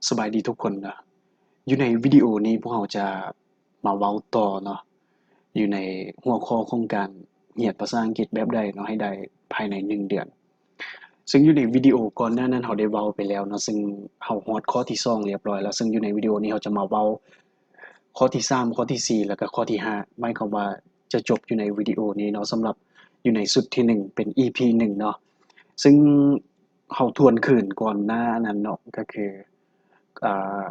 ສະບາຍດີທຸກຄົນເນາະ. ຢູ່ໃນວິດີໂອນີ້ພວກເຮົາຈະມາເວົ້າຕໍ່ເນາະ ຢູ່ໃນຫົວຂໍ້ຂອງການຮຽນພາສາອັງກິດແບບໃດເນາະ ໃຫ້ໄດ້ພາຍໃນໜຶ່ງເດືອນ. ເຊິ່ງຢູ່ໃນວິດີໂອກ່ອນໜ້ານັ້ນເຮົາໄດ້ເວົ້າໄປແລ້ວເນາະ, ເຊິ່ງເຮົາຮອດຂໍ້ທີສອງລຽບຮ້ອຍແລ້ວ. ເຊິ່ງຢູ່ໃນວິດີໂອນີ້ເຮົາຈະມາເວົ້າຂໍ້ທີສາມ, ຂໍ້ທີສີ່ ແລ້ວກໍຂໍ້ທີຫ້າ ໝາຍຄວາມວ່າຈະຈົບຢູ່ໃນວິດີໂອນີ້ເນາະ, ສຳລັບຢູ່ໃນຊຸດທີໜຶ່ງ ເປັນ ອີພີ ໜຶ່ງເນາະ. ເຊິ່ງເຮົາທວນຄືນກ່ອນໜ້ານັ້ນເນາະ ກໍຄື ອາ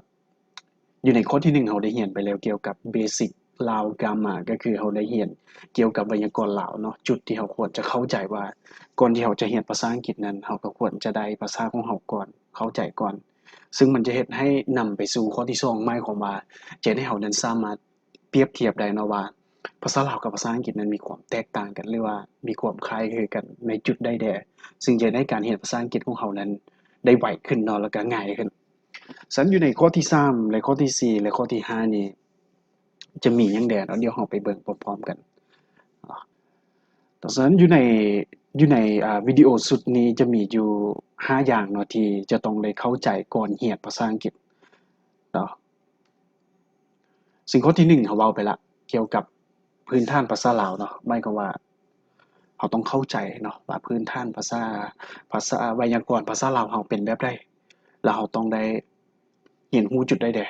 ຢູ່ໃນຂໍ້ທີໜຶ່ງເຮົາໄດ້ຮຽນໄປແລ້ວກ່ຽວກັບ Basic Lao Grammar ກໍຄືເຮົາໄດ້ຮຽນກ່ຽວກັບໄວຍາກອນລາວເນາະ, ຈຸດທີ່ເຮົາຄວນຈະເຂົ້າໃຈວ່າ ກ່ອນທີ່ເຮົາຈະຮຽນພາສາອັງກິດນັ້ນ ເຮົາກໍຄວນຈະໄດ້ພາສາຂອງເຮົາກ່ອນ, ເຂົ້າໃຈກ່ອນ. ເຊິ່ງມັນຈະເຮັດໃຫ້ນຳໄປສູ່ຂໍ້ທີສອງ ໝາຍຄວາມວ່າຈະເຮັດໃຫ້ເຮົານັ້ນສາມາດປຽບທຽບໄດ້ເນາະວ່າ ພາສາລາວກັບພາສາອັງກິດນັ້ນມີຄວາມແຕກຕ່າງກັນ ຫຼືວ່າມີຄວາມຄ້າຍຄືກັນໃນຈຸດໃດແດ່, ເຊິ່ງຈະເຮັດໃຫ້ການຮຽນພາສາອັງກິດຂອງເຮົານັ້ນໄດ້ໄວຂຶ້ນເນາະ ແລ້ວກໍງ່າຍຂຶ້ນ. ສະນັ້ນຢູ່ໃນຂໍ້ທີສາມ ແລະ ຂໍ້ທີສີ່ ແລະ ຂໍ້ທີຫ້ານີ້ ຈະມີຫຍັງແດ່ເນາະ, ດຽວເຮົາໄປເບິ່ງພ້ອມໆກັນ. ສະນັ້ນຢູ່ໃນ ຢູ່ໃນ ອາ ວິດີໂອຊຸດນີ້ຈະມີຢູ່ຫ້າຢ່າງເນາະ ທີ່ຈະຕ້ອງໄດ້ເຂົ້າໃຈກ່ອນຮຽນພາສາອັງກິດເນາະ. ເຊິ່ງຂໍ້ທີໜຶ່ງເຮົາເວົ້າໄປລະ ກ່ຽວກັບພື້ນຖານພາສາລາວເນາະ, ໝາຍຄວາມວ່າເຮົາຕ້ອງເຂົ້າໃຈເນາະວ່າພື້ນຖານພາສາ ພາສາ ໄວຍາກອນພາສາລາວເຮົາເປັນແບບໃດ ແລ້ວເຮົາຕ້ອງໄດ້ຮຽນຮູ້ຈຸດໃດແດ່.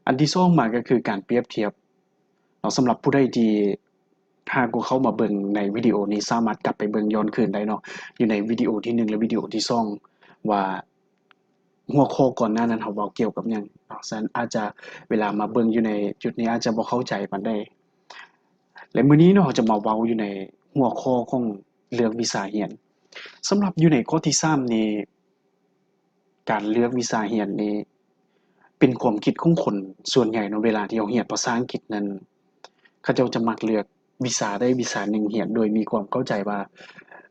ອັນທີສອງມາກໍຄືການປຽບທຽບເນາະ, ສຳລັບຜູ້ໃດທີ່ຫາກບໍ່ເຂົ້າມາເບິ່ງໃນວິດີໂອນີ້ ສາມາດກັບໄປເບິ່ງຍ້ອນຄືນໄດ້ເນາະ, ຢູ່ໃນວິດີໂອທີໜຶ່ງ ແລະ ວິດີໂອທີສອງ ວ່າຫົວຂໍ້ກ່ອນໜ້ານັ້ນເຮົາເວົ້າກ່ຽວກັບຫຍັງເນາະ. ສະນັ້ນອາດຈະເວລາມາເບິ່ງຢູ່ໃນຈຸດນີ້ອາດຈະບໍ່ເຂົ້າໃຈປານໃດ. ແລະ ມື້ນີ້ເນາະ ເຮົາຈະມາເວົ້າຢູ່ໃນຫົວຂໍ້ຂອງເລືອກວິຊາຮຽນ. ສຳລັບຢູ່ໃນຂໍ້ທີສາມນີ້ ການເລືອກວິຊາຮຽນນີ້ເປັນຄວາມຄິດຂອງຄົນສ່ວນໃຫຍ່ເນາະ, ເວລາທີ່ເຮົາຮຽນພາສາອັງກິດນັ້ນ ເຂົາເຈົ້າຈະມັກເລືອກວິຊາໃດວິຊາໜຶ່ງຮຽນ ໂດຍມີຄວາມເຂົ້າໃຈວ່າ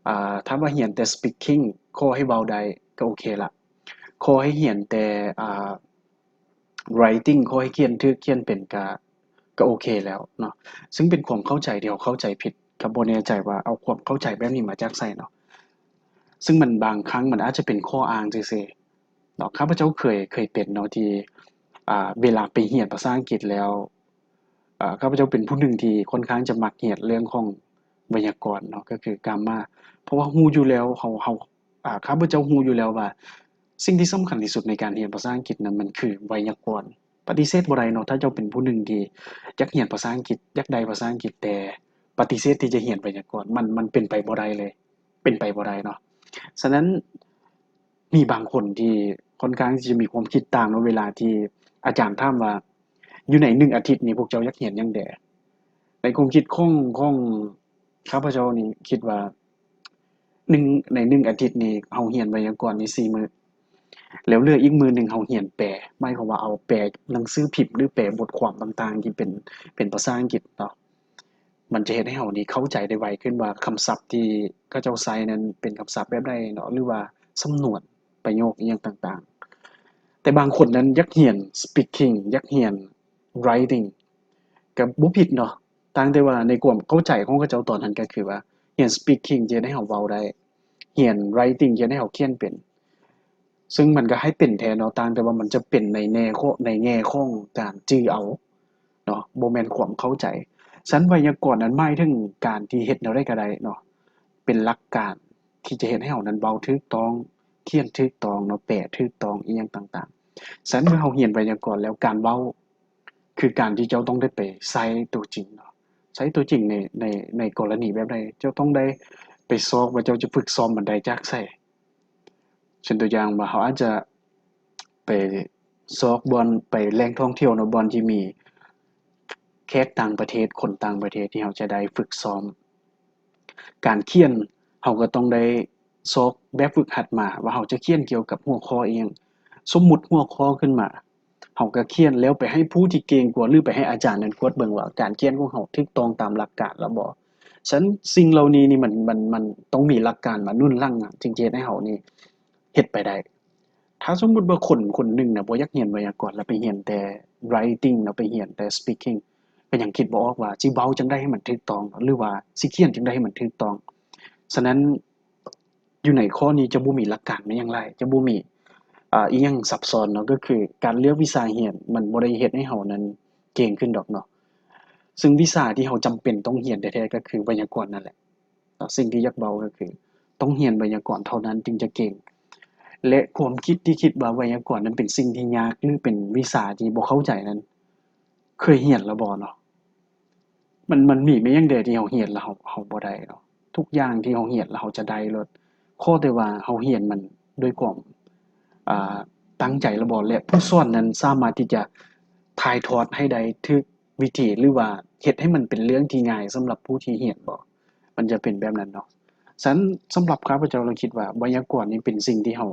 ອາ ຖ້າວ່າຮຽນແຕ່ speaking ຂໍໃຫ້ເວົ້າໄດ້ກໍໂອເຄລະ, ຂໍໃຫ້ຮຽນແຕ່ ອາ writing ຂໍໃຫ້ຂຽນຖືກຂຽນເປັນກະ ກະໂອເຄແລ້ວເນາະ. ເຊິ່ງເປັນຄວາມເຂົ້າໃຈທີ່ເຮົາເຂົ້າໃຈຜິດ, ກໍບໍ່ແນ່ໃຈວ່າເອົາຄວາມເຂົ້າໃຈແບບນີ້ມາຈາກໃສເນາະ. ເຊິ່ງມັນ ບາງຄັ້ງມັນອາດຈະເປັນຂໍ້ອ້າງຊື່ໆເນາະ. ຂ້າພະເຈົ້າເຄີຍ ເຄີຍເປັນເນາະ ທີ່ ອາ ເວລາໄປຮຽນພາສາອັງກິດແລ້ວ ອາ ຂ້າພະເຈົ້າເປັນຜູ້ໜຶ່ງທີ່ຄ່ອນຂ້າງຈະມັກຮຽນເລື່ອງຂອງໄວຍາກອນເນາະ, ກໍຄື grammar ເພາະວ່າຮູ້ຢູ່ແລ້ວ ເຮົາ ເຮົາ ອາ ຂ້າພະເຈົ້າຮູ້ຢູ່ແລ້ວວ່າ ສິ່ງທີ່ສຳຄັນທີ່ສຸດໃນການຮຽນພາສາອັງກິດນັ້ນ ມັນຄືໄວຍາກອນ. ປະຕິເສດບໍ່ໄດ້ເນາະ, ຖ້າເຈົ້າເປັນຜູ້ໜຶ່ງທີ່ຢາກຮຽນພາສາອັງກິດ, ຢາກໄດ້ພາສາອັງກິດ, ແຕ່ປະຕິເສດທີ່ຈະຮຽນໄວຍາກອນ, ມັນ ມັນເປັນໄປບໍ່ໄດ້ເລີຍ, ເປັນໄປບໍ່ໄດ້ເນາະ. ສະນັ້ນ ມີບາງຄົນທີ່ຄ່ອນຂ້າງທີ່ຈະມີຄວາມຄິດຕ່າງເນາະ, ເວລາທີ່ອາຈານຖາມວ່າ ຢູ່ໃນໜຶ່ງອາທິດນີ້ພວກເຈົ້າຢາກຮຽນຫຍັງແດ່? ໃນຄວາມຄິດຂອງ ຂອງຂ້າພະເຈົ້ານີ້ຄິດວ່າ ໜຶ່ງ ໃນໜຶ່ງອາທິດນີ້ເຮົາຮຽນໄວຍາກອນນີ້ສີ່ມື້, ແລ້ວເຫຼືອອີກມື້ໜຶ່ງເຮົາຮຽນແປ, ໝາຍຄວາມວ່າເອົາແປໜັງສືພິມ ຫຼື ແປບົດຄວາມຕ່າງໆທີ່ເປັນ ເປັນພາສາອັງກິດເນາະ. ມັນຈະເຮັດໃຫ້ເຮົານີ້ເຂົ້າໃຈໄດ້ໄວຂຶ້ນວ່າຄຳສັບທີ່ເຂົາເຈົ້າໃຊ້ນັ້ນເປັນຄຳສັບແບບໃດເນາະ ຫຼືວ່າສຳນວນ ປະໂຫຍກອີ່ຫຍັງຕ່າງໆ. ແຕ່ບາງຄົນນັ້ນຢາກຮຽນ speaking ຢາກຮຽນ writing ກໍບໍ່ຜິດເນາະ, ຕ່າງແຕ່ວ່າໃນຄວາມເຂົ້າໃຈຂອງເຂົາເຈົ້າຕອນນັ້ນກໍຄືວ່າ ຮຽນ speaking ຈະເຮັດໃຫ້ເຮົາເວົ້າໄດ້, ຮຽນ writing ຈະເຮັດໃຫ້ເຮົາຂຽນເປັນ. ເຊິ່ງມັນກໍໃຫ້ເປັນແທ້ເນາະ, ຕ່າງແຕ່ວ່າມັນຈະເປັນໃນແງ່ ໃນແງ່ຂອງການຈື່ເອົາເນາະ, ບໍ່ແມ່ນຄວາມເຂົ້າໃຈ. ຊັ້ນໄວຍາກອນນັ້ນໝາຍເຖິງການທີ່ເຮັດແນວໃດກໍໄດ້ເນາະ, ເປັນຫຼັກການທີ່ຈະເຮັດໃຫ້ເຮົານັ້ນເວົ້າຖືກຕ້ອງ, ຂຽນຖືກຕ້ອງເນາະ, ແປຖືກຕ້ອງ ອີ່ຫຍັງຕ່າງໆ. ຊັ້ນເມື່ອເຮົາຮຽນໄວຍາກອນແລ້ວ, ການເວົ້າຄືການທີ່ເຈົ້າຕ້ອງໄດ້ໄປໃຊ້ຕົວຈິງເນາະ, ໃຊ້ຕົວຈິງໃນ ໃນ ໃນກໍລະນີແບບໃດ? ເຈົ້າຕ້ອງໄດ້ໄປຊອກວ່າເຈົ້າຈະຝຶກຊ້ອມມັນໄດ້ຈາກໃສ. ເຊັ່ນຕົວຢ່າງວ່າເຮົາອາດຈະໄປຊອກບ່ອນ ໄປແຫຼ່ງທ່ອງທ່ຽວເນາະ, ບ່ອນທີ່ມີແຂກຕ່າງປະເທດ, ຄົນຕ່າງປະເທດທີ່ເຮົາຈະໄດ້ຝຶກຊ້ອມ. ການຂຽນ ເຮົາກໍຕ້ອງໄດ້ຊອກແບບຝຶກຫັດມາວ່າເຮົາຈະຂຽນກ່ຽວກັບຫົວຂໍ້ອີ່ຫຍັງ. ສົມມຸດຫົວຂໍ້ຂຶ້ນມາ, ເຮົາກໍຂຽນແລ້ວໄປໃຫ້ຜູ້ທີ່ເກັ່ງກວ່າ ຫຼື ໄປໃຫ້ອາຈານນັ້ນກວດເບິ່ງວ່າການຂຽນຂອງເຮົາຖືກຕ້ອງຕາມຫຼັກການແລ້ວບໍ່. ສະນັ້ນສິ່ງເຫຼົ່ານີ້ນີ້ມັນ ມັນ ມັນຕ້ອງມີຫຼັກການມາໜູນຫຼັງນະ ຈຶ່ງຈະເຮັດໃຫ້ເຮົານີ້ເຮັດໄປໄດ້. ຖ້າສົມມຸດວ່າຄົນຄົນໜຶ່ງນະບໍ່ຢາກຮຽນໄວຍາກອນ ແລ້ວໄປຮຽນແຕ່ writing ແລ້ວໄປຮຽນແຕ່ speaking ກໍຍັງຄິດບໍ່ອອກວ່າຊິເວົ້າຈັ່ງໃດໃຫ້ມັນຖືກຕ້ອງ ຫຼືວ່າຊິຂຽນຈັ່ງໃດໃຫ້ມັນຖືກຕ້ອງ. ສະນັ້ນ ຢູ່ໃນຂໍ້ນີ້ຈະບໍ່ມີຫຼັກການແມ່ນຫຍັງຫຼາຍ, ຈະບໍ່ມີ ອ່າ ອີ່ຫຍັງຊັບຊ້ອນເນາະ, ກໍຄືການເລືອກວິຊາຮຽນມັນບໍ່ໄດ້ເຮັດໃຫ້ເຮົານັ້ນເກັ່ງຂຶ້ນດອກເນາະ. ຊຶ່ງວິຊາທີ່ເຮົາຈຳເປັນຕ້ອງຮຽນແທ້ໆ ກໍຄືໄວຍາກອນນັ້ນແຫຼະເນາະ. ສິ່ງທີ່ຢາກເວົ້າກໍຄືຕ້ອງຮຽນໄວຍາກອນເທົ່ານັ້ນຈຶ່ງຈະເກັ່ງ. ແລະ ຄວາມຄິດທີ່ຄິດວ່າໄວຍາກອນນັ້ນເປັນສິ່ງທີ່ຍາກ ຫຼື ເປັນວິຊາທີ່ບໍ່ເຂົ້າໃຈນັ້ນ ເຄີຍຮຽນແລ້ວບໍ່ເນາະ? ມັນ ມັນມີແມ່ນຫຍັງແດ່ທີ່ເຮົາຮຽນແລ້ວເຮົາ ເຮົາບໍ່ໄດ້ເນາະ? ທຸກຢ່າງທີ່ເຮົາຮຽນແລ້ວເຮົາຈະໄດ້ໂລດ, ຂໍແຕ່ວ່າເຮົາຮຽນມັນດ້ວຍຄວາມ ອ່າ ຕັ້ງໃຈແລ້ວບໍ່ ແລະ ຜູ້ສອນນັ້ນສາມາດທີ່ຈະຖ່າຍທອດໃຫ້ໄດ້ຖືກວິທີ ຫຼືວ່າເຮັດໃຫ້ມັນເປັນເລື່ອງທີ່ງ່າຍສຳລັບຜູ້ທີ່ຮຽນບໍ່, ມັນຈະເປັນແບບນັ້ນເນາະ. ສະນັ້ນ ສຳລັບຂ້າພະເຈົ້າລະຄິດວ່າໄວຍາກອນນີ້ເປັນສິ່ງທີ່ເຮົາ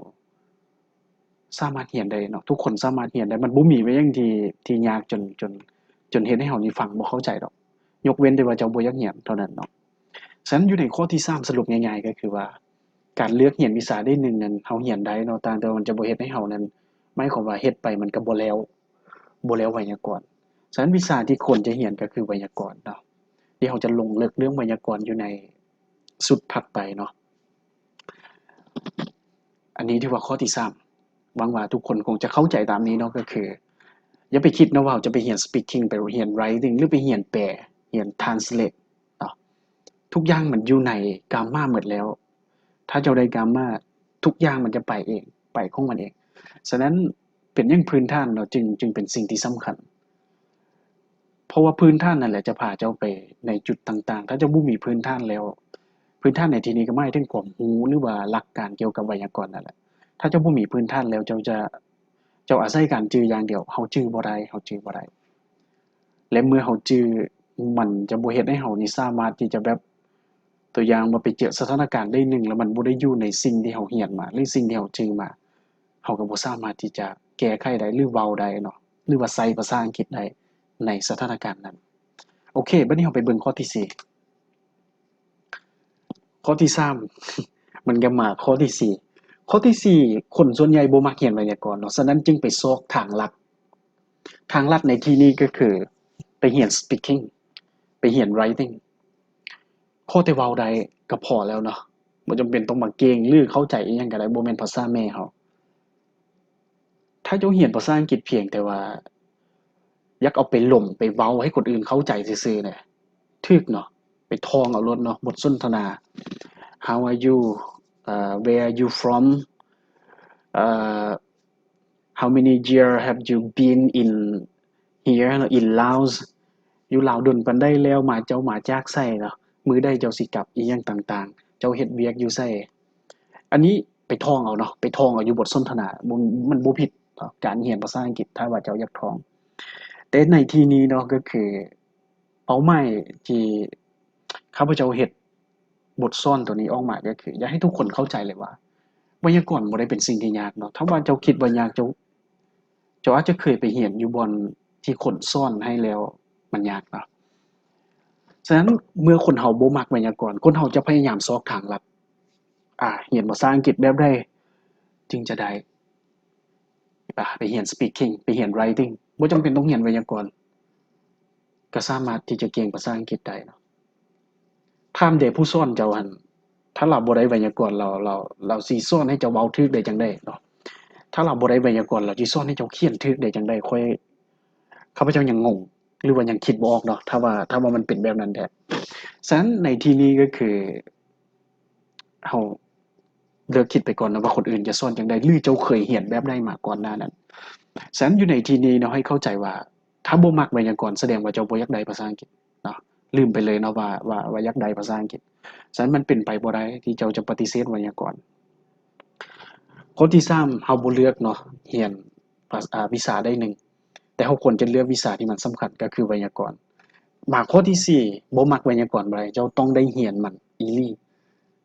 ສາມາດຮຽນໄດ້ເນາະ, ທຸກຄົນສາມາດຮຽນໄດ້. ມັນບໍ່ມີແມ່ນຫຍັງທີ່ ທີ່ຍາກຈົນ ຈົນ ຈົນເຮັດໃຫ້ເຮົານີ້ຟັງບໍ່ເຂົ້າໃຈດອກ, ຍົກເວັ້ນແຕ່ວ່າເຈົ້າບໍ່ຢາກຮຽນເທົ່ານັ້ນເນາະ. ສະນັ້ນ ຢູ່ໃນຂໍ້ທີສາມ ສະຫຼຸບງ່າຍໆ ກໍຄືວ່າ ການເລືອກຮຽນວິຊາໃດໜຶ່ງນັ້ນ ເຮົາຮຽນໄດ້ເນາະ, ຕ່າງແຕ່ວ່າມັນຈະບໍ່ເຮັດໃຫ້ເຮົານັ້ນ ໝາຍຄວາມວ່າເຮັດໄປມັນກໍບໍ່ແລ້ວ ບໍ່ແລ້ວໄວຍາກອນ. ສະນັ້ນ ວິຊາທີ່ຄວນຈະຮຽນກໍຄືໄວຍາກອນເນາະ, ທີ່ເຮົາຈະລົງເລິກເລື່ອງໄວຍາກອນຢູ່ໃນຊຸດຖັດໄປເນາະ. ອັນນີ້ຖືວ່າຂໍ້ທີສາມ ຫວັງວ່າທຸກຄົນຄົງຈະເຂົ້າໃຈຕາມນີ້ເນາະ, ກໍຄືຢ່າໄປຄິດເນາະວ່າເຮົາຈະໄປຮຽນ speaking ໄປຮຽນ writing ຫຼືໄປຮຽນແປ ຮຽນ translate ເນາະ. ທຸກຢ່າງມັນຢູ່ໃນ grammar ໝົດແລ້ວ. ຖ້າເຈົ້າໄດ້ grammar ທຸກຢ່າງມັນຈະໄປເອງ ໄປຂອງມັນເອງ. ສະນັ້ນ ເປັນຫຍັງພື້ນຖານເນາະ ຈຶ່ງ ຈຶ່ງເປັນສິ່ງທີ່ສຳຄັນ? ເພາະວ່າພື້ນຖານນັ້ນແຫຼະຈະພາເຈົ້າໄປໃນຈຸດຕ່າງໆ. ຖ້າເຈົ້າບໍ່ມີພື້ນຖານແລ້ວ ພື້ນຖານໃນທີ່ນີ້ກໍໝາຍເຖິງຄວາມຮູ້ ຫຼືວ່າຫຼັກການກ່ຽວກັບໄວຍາກອນນັ້ນແຫຼະ. ຖ້າເຈົ້າບໍ່ມີພື້ນຖານແລ້ວ ເຈົ້າຈະ ເຈົ້າອາໄສການຈື່ຢ່າງດຽວ ເຮົາຈື່ບໍ່ໄດ້ ເຮົາຈື່ບໍ່ໄດ້. ແລະ ເມື່ອເຮົາຈື່ ມັນຈະບໍ່ເຮັດໃຫ້ເຮົານີ້ສາມາດທີ່ຈະແບບ ຕົວຢ່າງວ່າໄປເຈີສະຖານະການໃດໜຶ່ງ ແລ້ວມັນບໍ່ໄດ້ຢູ່ໃນສິ່ງທີ່ເຮົາຮຽນມາ ຫຼື ສິ່ງທີ່ເຮົາຈື່ມາ ເຮົາກໍບໍ່ສາມາດທີ່ຈະແກ້ໄຂໄດ້ ຫຼື ເວົ້າໄດ້ເນາະ ຫຼືວ່າໃຊ້ພາສາອັງກິດໄດ້ໃນສະຖານະການນັ້ນ. ໂອເຄ ບັດນີ້ເຮົາໄປເບິ່ງຂໍ້ທີສີ່ ຂໍ້ທີສາມ ມັນກໍມາຂໍ້ທີສີ່. ຂໍ້ທີສີ່ ຄົນສ່ວນໃຫຍ່ບໍ່ມັກຮຽນໄວຍາກອນເນາະ, ສະນັ້ນຈຶ່ງໄປຊອກທາງລັດ. ທາງລັດໃນທີ່ນີ້ກໍຄືໄປຮຽນ speaking ໄປຮຽນ writing. ຂໍແຕ່ເວົ້າໄດ້ກໍພໍແລ້ວເນາະ, ບໍ່ຈຳເປັນຕ້ອງມາເກັ່ງ ຫຼື ເຂົ້າໃຈອີ່ຫຍັງກໍໄດ້, ບໍ່ແມ່ນພາສາແມ່ເຮົາ. ຖ້າເຈົ້າຮຽນພາສາອັງກິດພຽງແຕ່ວ່າຢາກເອົາໄປລົມໄປເວົ້າໃຫ້ຄົນອື່ນເຂົ້າໃຈຊື່ໆ ນະ ຖືກເນາະ, ໄປທ່ອງເອົາໂລດເນາະ, ບົດສົນທະນາ How are you? ເອີ Where are you from? ເອີ How many years have you been in here in Laos? ຢູ່ລາວດົນປານໃດແລ້ວ? ມາ ເຈົ້າມາຈາກໃສເນາະ? ມື້ໃດເຈົ້າຊິກັບ? ອີ່ຫຍັງຕ່າງໆ, ເຈົ້າເຮັດວຽກຢູ່ໃສ? ອັນນີ້ໄປທ່ອງເອົາເນາະ, ໄປທ່ອງເອົາຢູ່ບົດສົນທະນາ, ບໍ່ ມັນບໍ່ຜິດເນາະ ການຮຽນພາສາອັງກິດ ຖ້າວ່າເຈົ້າຢາກທ່ອງ. ແຕ່ໃນທີ່ນີ້ເນາະ ກໍຄືເປົ້າໝາຍທີ່ຂ້າພະເຈົ້າເຮັດບົດສອນໂຕນີ້ອອກມາ ກໍຄືຢາກໃຫ້ທຸກຄົນເຂົ້າໃຈເລີຍວ່າ ໄວຍາກອນບໍ່ໄດ້ເປັນສິ່ງທີ່ຍາກເນາະ. ຖ້າວ່າເຈົ້າຄິດວ່າຍາກ ເຈົ້າ ເຈົ້າອາດຈະເຄີຍໄປຮຽນຢູ່ບ່ອນທີ່ຄົນສອນໃຫ້ແລ້ວ ມັນຍາກເນາະ. ສະນັ້ນ ເມື່ອຄົນເຮົາບໍ່ມັກໄວຍາກອນ, ຄົນເຮົາຈະພະຍາຍາມຊອກທາງລັດ. ອາ ຮຽນພາສາອັງກິດແບບໃດຈຶ່ງຈະໄດ້? ອາ ໄປຮຽນ speaking ໄປຮຽນ writing ບໍ່ຈຳເປັນຕ້ອງຮຽນໄວຍາກອນ ກໍສາມາດທີ່ຈະເກັ່ງພາສາອັງກິດໄດ້ເນາະ. ຖາມແດ່ຜູ້ສອນເຈົ້າຫັ້ນ ຖ້າລາວບໍ່ໄດ້ໄວຍາກອນ ລາວ ລາວ ລາວຊິສອນໃຫ້ເຈົ້າເວົ້າຖືກໄດ້ຈັ່ງໃດເນາະ? ຖ້າລາວບໍ່ໄດ້ໄວຍາກອນ ລາວຊິສອນໃຫ້ເຈົ້າຂຽນຖືກໄດ້ຈັ່ງໃດ? ຂ້ອຍ ຂ້າພະເຈົ້າຍັງງົງ ຫຼືວ່າຍັງຄິດບໍ່ອອກເນາະ ຖ້າວ່າ ຖ້າວ່າມັນເປັນແບບນັ້ນແທ້. ສະນັ້ນໃນທີ່ນີ້ກໍຄື ເຮົາເລີກຄິດໄປກ່ອນເນາະວ່າຄົນອື່ນຈະສອນຈັ່ງໃດ ຫຼື ເຈົ້າເຄີຍຮຽນແບບໃດມາກ່ອນໜ້ານັ້ນ. ສະນັ້ນຢູ່ໃນທີ່ນີ້ເນາະ ໃຫ້ເຂົ້າໃຈວ່າ ຖ້າບໍ່ມັກໄວຍາກອນ ສະແດງວ່າເຈົ້າບໍ່ຢາກໄດ້ພາສາອັງກິດເນາະ, ລືມໄປເລີຍເນາະວ່າ ວ່າ ວ່າຢາກໄດ້ພາສາອັງກິດ. ສະນັ້ນມັນເປັນໄປບໍ່ໄດ້ທີ່ເຈົ້າຈະປະຕິເສດໄວຍາກອນ. ຂໍ້ທີສາມ ເຮົາບໍ່ເລືອກເນາະ ຮຽນພາສາ ອາ ວິຊາໃດໜຶ່ງ ແຕ່ເຮົາຄວນຈະເລືອກວິຊາທີ່ມັນສຳຄັນ ກໍຄືໄວຍາກອນ. ມາຂໍ້ທີສີ່ ບໍ່ມັກໄວຍາກອນບໍ່ໄດ້ ເຈົ້າຕ້ອງໄດ້ຮຽນມັນອີ່ຫຼີ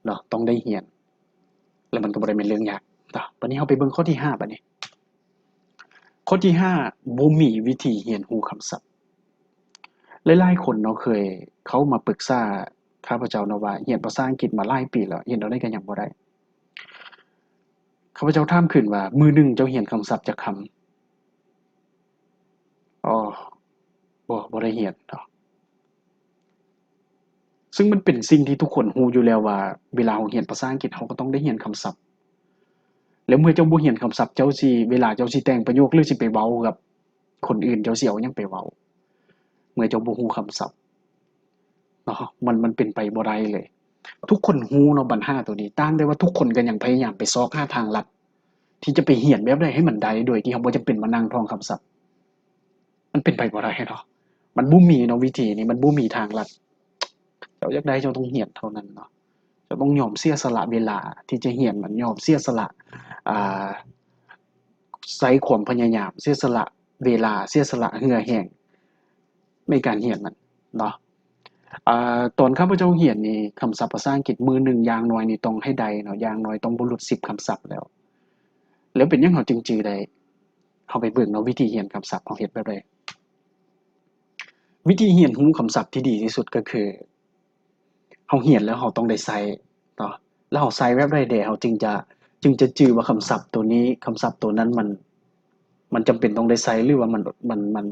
ເນາະ, ຕ້ອງໄດ້ຮຽນ ແລ້ວມັນກໍບໍ່ໄດ້ແມ່ນເລື່ອງຍາກເນາະ. ບັດນີ້ເຮົາໄປເບິ່ງຂໍ້ທີຫ້າ ບັດນີ້. ຂໍ້ທີຫ້າ ບໍ່ມີວິທີຮຽນຮູ້ຄຳສັບ. ຫຼາຍໆຄົນເນາະ ເຄີຍເຂົ້າມາປຶກສາຂ້າພະເຈົ້າເນາະວ່າ ຮຽນພາສາອັງກິດມາຫຼາຍປີແລ້ວ ຮຽນແນວໃດກໍຍັງບໍ່ໄດ້. ຂ້າພະເຈົ້າຖາມຄືນວ່າ ມື້ໜຶ່ງເຈົ້າຮຽນຄຳສັບຈັກຄຳ? ອໍ ບໍ່ ບໍ່ໄດ້ຮຽນເນາະ. ຊຶ່ງມັນເປັນສິ່ງທີ່ທຸກຄົນຮູ້ຢູ່ແລ້ວວ່າ ເວລາເຮົາຮຽນພາສາອັງກິດ ເຮົາກໍຕ້ອງໄດ້ຮຽນຄຳສັບ. ແລ້ວເມື່ອເຈົ້າບໍ່ຮຽນຄຳສັບ ເຈົ້າຊິ ເວລາເຈົ້າຊິແຕ່ງປະໂຫຍກ ຫຼື ຊິໄປເວົ້າກັບຄົນອື່ນ ເຈົ້າຊິເອົາຫຍັງໄປເວົ້າ ເມື່ອເຈົ້າບໍ່ຮູ້ຄຳສັບເນາະ? ມັນ ມັນເປັນໄປບໍ່ໄດ້ເລີຍ. ທຸກຄົນຮູ້ເນາະບັນຫາໂຕນີ້, ຕ່າງແຕ່ວ່າທຸກຄົນກໍຍັງພະຍາຍາມໄປຊອກຫາທາງລັດ ທີ່ຈະໄປຮຽນແບບໃດໃຫ້ມັນໄດ້ ໂດຍທີ່ເຮົາບໍ່ຈຳເປັນມານັ່ງທ່ອງຄຳສັບ. ມັນເປັນໄປບໍ່ໄດ້ເນາະ, ມັນບໍ່ມີເນາະ ວິທີນີ້ ມັນບໍ່ມີທາງລັດ. ເຈົ້າຢາກໄດ້ ເຈົ້າຕ້ອງຮຽນເທົ່ານັ້ນເນາະ. ເຈົ້າຕ້ອງຍອມເສຍສະຫຼະເວລາທີ່ຈະຮຽນມັນ, ຍອມເສຍສະຫຼະ ອ່າ ໃຊ້ຄວາມພະຍາຍາມ, ເສຍສະຫຼະເວລາ, ເສຍສະຫຼະເຫື່ອແຮງໃນການຮຽນມັນເນາະ. ອ່າ ຕອນຂ້າພະເຈົ້າຮຽນນີ້ ຄຳສັບພາສາອັງກິດມື້ໜຶ່ງຢ່າງໜ້ອຍນີ້ຕ້ອງໃຫ້ໄດ້ເນາະ, ຢ່າງໜ້ອຍຕ້ອງບໍ່ຫຼຸດສິບຄຳສັບແລ້ວ. ແລ້ວເປັນຫຍັງເຮົາຈຶ່ງຈື່ໄດ້? ເຮົາໄປເບິ່ງເນາະ ວິທີຮຽນຄຳສັບເຮົາເຮັດແບບໃດ? ວິທີຮຽນຮູ້ຄຳສັບທີ່ດີທີ່ສຸດກໍຄື ເຮົາຮຽນແລ້ວເຮົາຕ້ອງໄດ້ໃຊ້ເນາະ, ແລ້ວເຮົາໃຊ້ແບບໃດແດ່ ເຮົາຈຶ່ງຈະ ຈຶ່ງຈະຈື່ວ່າຄຳສັບໂຕນີ້ ຄຳສັບໂຕນັ້ນ ມັນ ມັນຈຳເປັນຕ້ອງໄດ້ໃຊ້ ຫຼືວ່າມັນ ມັນ ມັນ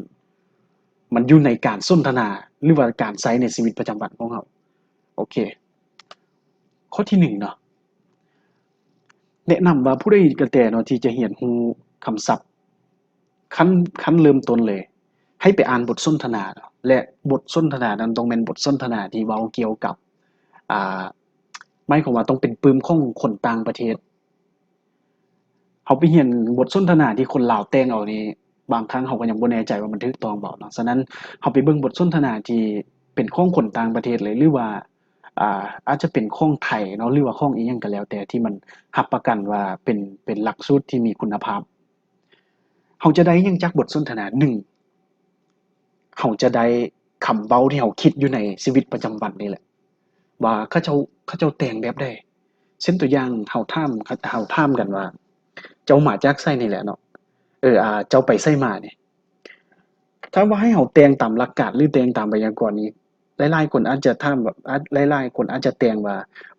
ມັນຢູ່ໃນການສົນທະນາ ຫຼືວ່າການໃຊ້ໃນຊີວິດປະຈຳວັນຂອງເຮົາ. ໂອເຄ ຂໍ້ທີໜຶ່ງເນາະ, ແນະນຳວ່າຜູ້ໃດກະແຕ່ເນາະ ທີ່ຈະຮຽນຮູ້ຄຳສັບ ຂັ້ນ ຂັ້ນເລີ່ມຕົ້ນເລີຍ ໃຫ້ໄປອ່ານບົດສົນທະນາເນາະ ແລະ ບົດສົນທະນານັ້ນຕ້ອງແມ່ນບົດສົນທະນາທີ່ເວົ້າກ່ຽວກັບ ອ່າ ໝາຍຄວາມວ່າຕ້ອງເປັນປຶ້ມຂອງຄົນຕ່າງປະເທດ. ເຮົາໄປຮຽນບົດສົນທະນາທີ່ຄົນລາວແຕ່ງເອົານີ້ ບາງຄັ້ງເຮົາກໍຍັງບໍ່ແນ່ໃຈວ່າມັນຖືກຕ້ອງບໍ່ເນາະ. ສະນັ້ນ ເຮົາໄປເບິ່ງບົດສົນທະນາທີ່ເປັນຂອງຄົນຕ່າງປະເທດເລີຍ ຫຼືວ່າ ອ່າ ອາດຈະເປັນຂອງໄທເນາະ ຫຼືວ່າຂອງອີ່ຫຍັງກໍແລ້ວແຕ່ ທີ່ມັນຮັບປະກັນວ່າເປັນ ເປັນຫຼັກສູດທີ່ມີຄຸນນະພາບ. ເຮົາຈະໄດ້ຫຍັງຈາກບົດສົນທະນາ? ໜຶ່ງ ເຮົາຈະໄດ້ຄຳເວົ້າທີ່ເຮົາຄິດຢູ່ໃນຊີວິດປະຈຳວັນນີ້ແຫຼະ ວ່າເຂົາເຈົ້າ ເຂົາເຈົ້າແຕ່ງແບບໃດ. ເຊັ່ນຕົວຢ່າງ ເຮົາຖາມ ເຮົາຖາມກັນວ່າ ເຈົ້າມາຈາກໃສນີ້ແຫຼະເນາະ? ເອີ ອ່າ ເຈົ້າໄປໃສມານີ້? ຖ້າວ່າໃຫ້ເຮົາແຕ່ງຕາມຫຼັກການ ຫຼື ແຕ່ງຕາມໄວຍາກອນນີ້ ຫຼາຍໆຄົນອາດຈະຖາມແບບ ອາດ ຫຼາຍໆຄົນອາດຈະແຕ່ງວ່າ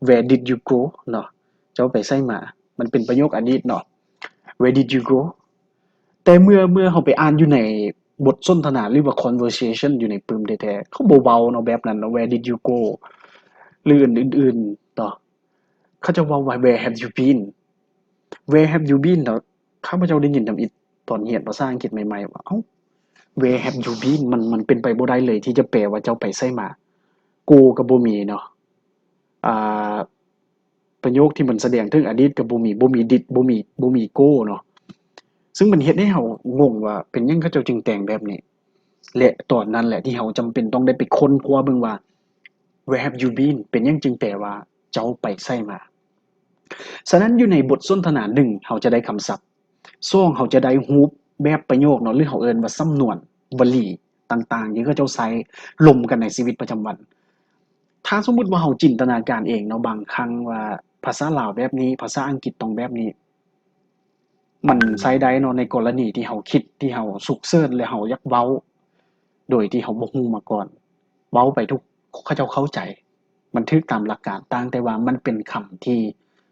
Where did you go? ເນາະ, ເຈົ້າໄປໃສມາ? ມັນເປັນປະໂຫຍກອະດີດເນາະ, Where did you go? ແຕ່ເມື່ອ ເມື່ອເຮົາໄປອ່ານຢູ່ໃນບົດສົນທະນາ ຫຼືວ່າ conversation ຢູ່ໃນປຶ້ມແທ້ໆ ເຂົາບໍ່ເວົ້າເນາະແບບນັ້ນເນາະ, Where did you go? ຫຼື ອື່ນໆເນາະ, ເຂົາຈະເວົ້າວ່າ Where have you been? Where have you been? ເນາະ, ຂ້າພະເຈົ້າໄດ້ຍິນທຳອິດຕອນຮຽນພາສາອັງກິດໃໝ່ໆ ວ່າ ເອົ້າ Where have you been? ມັນ ມັນເປັນໄປບໍ່ໄດ້ເລີຍທີ່ຈະແປວ່າເຈົ້າໄປໃສມາ, go ກໍບໍ່ມີເນາະ, ອ່າ ປະໂຫຍກທີ່ມັນສະແດງເຖິງອະດີດກໍບໍ່ມີ, ບໍ່ມີ did ບໍ່ມີ ບໍ່ມີ go ເນາະ. ຊຶ່ງມັນເຮັດໃຫ້ເຮົາງົງວ່າເປັນຫຍັງເຂົາເຈົ້າຈຶ່ງແຕ່ງແບບນີ້ ແລະ ຕອນນັ້ນແຫຼະທີ່ເຮົາຈຳເປັນຕ້ອງໄດ້ໄປຄົ້ນຄວ້າເບິ່ງວ່າ Where have you been? ເປັນຫຍັງຈຶ່ງແປວ່າເຈົ້າໄປໃສມາ? ສະນັ້ນ ຢູ່ໃນບົດສົນທະນາ ໜຶ່ງ ເຮົາຈະໄດ້ຄຳສັບ, ສອງ ເຮົາຈະໄດ້ຮູບແບບປະໂຫຍກເນາະ ຫຼື ເຮົາເອີ້ນວ່າສຳນວນ, ວະລີຕ່າງໆ ທີ່ເຂົາເຈົ້າໃຊ້ລົມກັນໃນຊີວິດປະຈຳວັນ. ຖ້າສົມມຸດວ່າເຮົາຈິນຕະນາການເອງເນາະ ບາງຄັ້ງວ່າພາສາລາວແບບນີ້ ພາສາອັງກິດຕ້ອງແບບນີ້ ມັນໃຊ້ໄດ້ເນາະ ໃນກໍລະນີທີ່ເຮົາຄິດ ທີ່ເຮົາສຸກເສີນ ແລະ ເຮົາຢາກເວົ້າ ໂດຍທີ່ເຮົາບໍ່ຮູ້ມາກ່ອນ, ເວົ້າໄປທຸກ ເຂົາເຈົ້າເຂົ້າໃຈ, ມັນຖືກຕາມຫຼັກການ, ຕ່າງແຕ່ວ່າມັນເປັນຄຳທີ່